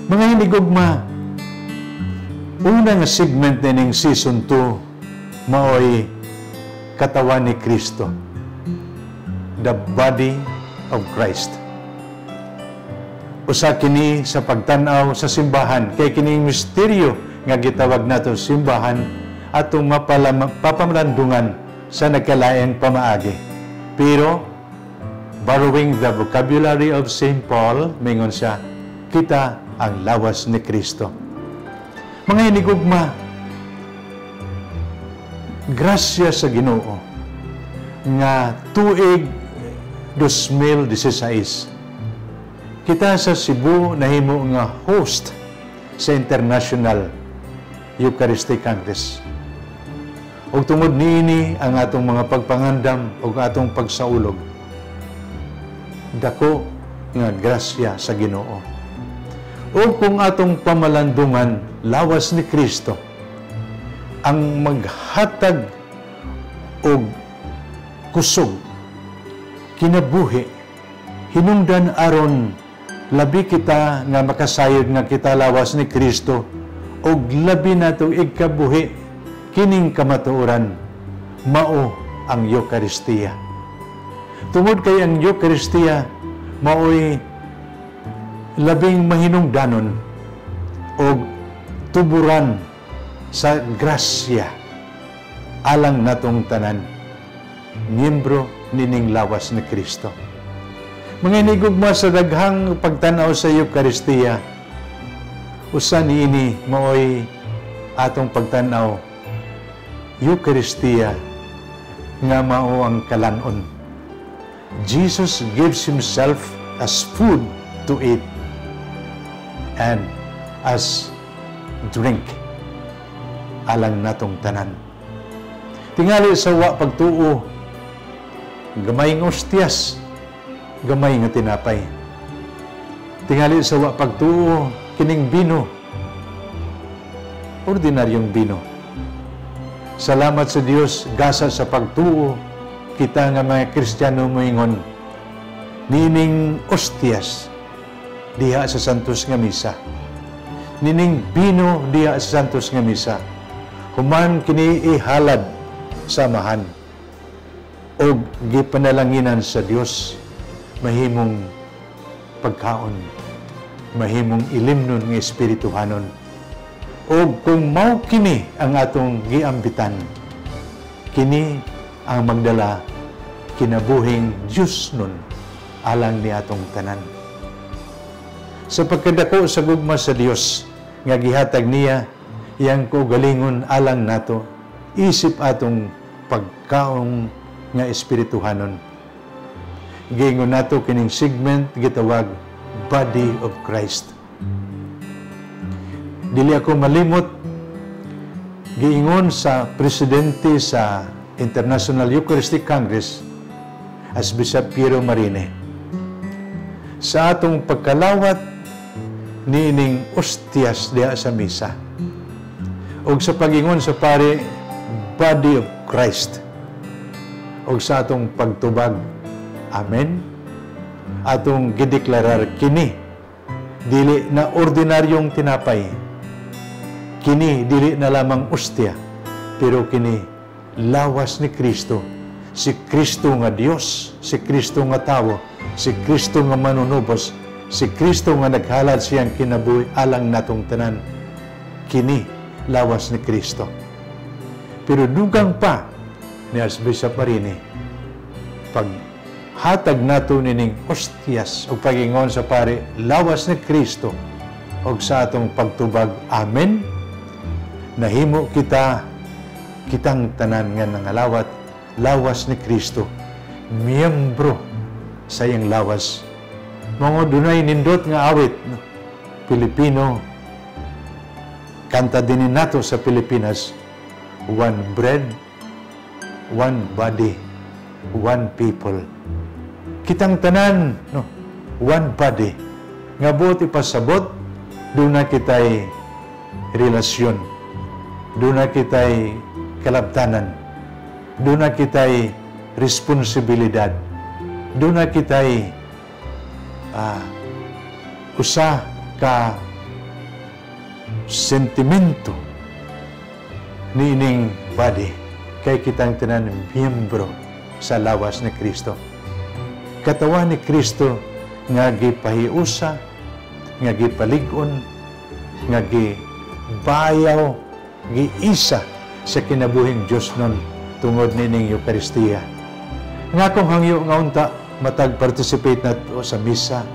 Mga hinigugma, una nga segment nining season 2 maoy katawan ni Kristo, the body of Christ. Usa kini sa pagtan-aw sa simbahan, kay kining misteryo nga gitawag nato simbahan atong mapamalandungan sa nagkalaing pamaagi. Pero borrowing the vocabulary of St. Paul, mingon siya, kita ang lawas ni Kristo. Mga hinigugma, grasya sa Ginoo nga tuig 2016 kita sa Cebu nahimo nga host sa International Eucharistic Congress. Ug tungod niini ang atong mga pagpangandam ug atong pagsaulog, dako nga grasya sa Ginoo. O kung atong pamalandungan, lawas ni Kristo, ang maghatag og kusog, kinabuhi, hinungdan aron labi kita nga makasayod nga kita lawas ni Kristo, og labi nato igkabuhi kining kamatuoran, mao ang Eukaristiya. Tungod kay ang Eukaristiya maoy labing mahinungdanon og tuburan sa grasya alang natong tanan, miyembro nining lawas ni Kristo. Mga hinigugma, sa daghang pagtan-aw sa Eukaristiya, usa niini maoy atong pagtan-aw, Eukaristiya nga mao ang kalanon. Jesus gives himself as food to eat and as drink alang natong tanan. Tingali sa wa pagtuo, gamay nga ostyas, gamay nga tinapay. Tingali sa wa pagtuo, kining bino, ordinaryong bino. Salamat sa Dios, gasa sa pagtuo, kita nga mga Kristiyano moingon, nining ostyas diha sa Santos nga Misa, nining bino diha sa Santos nga Misa, human kini ihalad sa Amahan og gipanalanginan sa Dios, mahimong pagkaon, mahimong ilimnon nga espirituhanon. Og kung mao kini ang atong giambitan, kini ang magdala kinabuhing Dios nun alang ni atong tanan. Sa pagkadako sa gugma sa Dios nga gihatag niya iyang kaugalingon alang nato, isip atong pagkaong nga espirituhanon. Giingon nato kining segment gitawag Body of Christ. Dili ako malimot giingon sa presidente sa International Eucharistic Congress, as Bishop Piero Marine, sa atong pagkalawat niining ostyas diha sa misa og sa pagingon sa pare, Body of Christ, og sa atong pagtubag, amen, atong gideklarar kini dili na ordinaryong tinapay, kini dili na lamang ostya, pero kini lawas ni Kristo, si Kristo nga Dios, si Kristo nga tawo, si Kristo nga manunubos, si Kristo nga naghalad siyang kinabuhi alang natong tanan. Kini lawas ni Kristo. Pero dugang pa ni Archbishop Marini, pag hatag nato nining ostyas o pagingon sa pare, lawas ni Kristo, og sa atong pagtubag, amen, nahimo kita kitang tanan nga nangalawat lawas ni Kristo, miyembro sa iyang lawas. Mga dunay nindot nga awit, no? Pilipino, kanta din nato sa Pilipinas, "One bread, one body, one people." Kitang tanan, no, one body. Nga buot ipasabot, duna kita'y relasyon. Duna kita'y kalabtanan. Duna kita'y responsibilidad. Duna kita'y usa ka sentimento niining body kay kitang tanan miyembro sa lawas ni Kristo. Katawan ni Kristo nga gipahiusa, nga gipalig-on, nga gibayaw, giisa sa kinabuhing Diyos nun tungod nining Eukaristiya. Nga kung hangyo nga unta matag participate nato sa misa,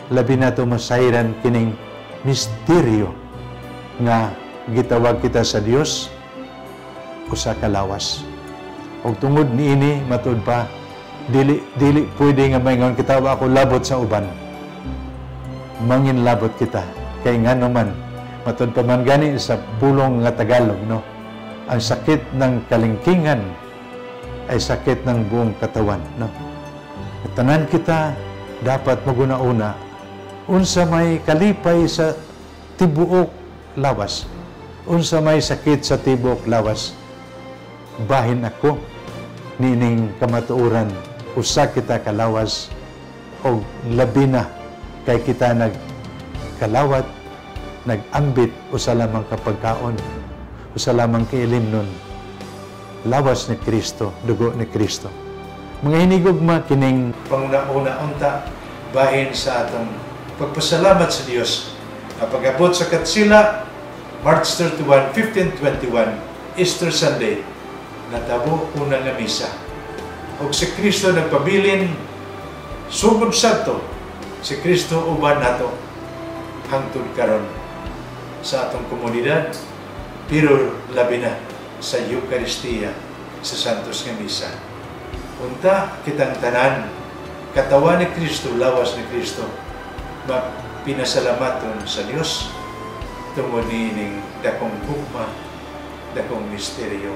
labi nato masayran kining misteryo nga gitawag kita sa Dios usa ka lawas. Og tungod niini, matud pa, dili dili pwede nga maingon kita, "Wa ako labot sa uban." Mangin labot kita kay ngano man, matud pa man gani sa pulong nga Tagalog, no, ang sakit ng kalingkingan ay sakit ng buong katawan, no? Tanan kita dapat maguna-una unsa may kalipay sa tibuok lawas, unsa may sakit sa tibuok lawas. Bahin ako nining kamatuoran, usa kita kalawas og labi na kay kita nagkalawat, nag-ambit usa lamang ka pagkaon, usa lamang ka ilimnon, lawas ni Kristo, dugo ni Kristo. Mga hinigugma, kining panguna-una unta bahin sa atong pagpasalamat sa Dios nga pag-abot sa Katsila, March 31, 1521, Easter Sunday, natabo una nga misa. Og si Kristo nagpabilin sugod sadto, si Kristo uban nato hangtod karon sa atong komunidad, pero labi na sa Eucharistia, sa Santos nga Misa. Unta kitang tanan, katawan ni Kristo, lawas ni Kristo, mapinasalamaton sa Dios tungod niining dakong gugma, dakong misteryo.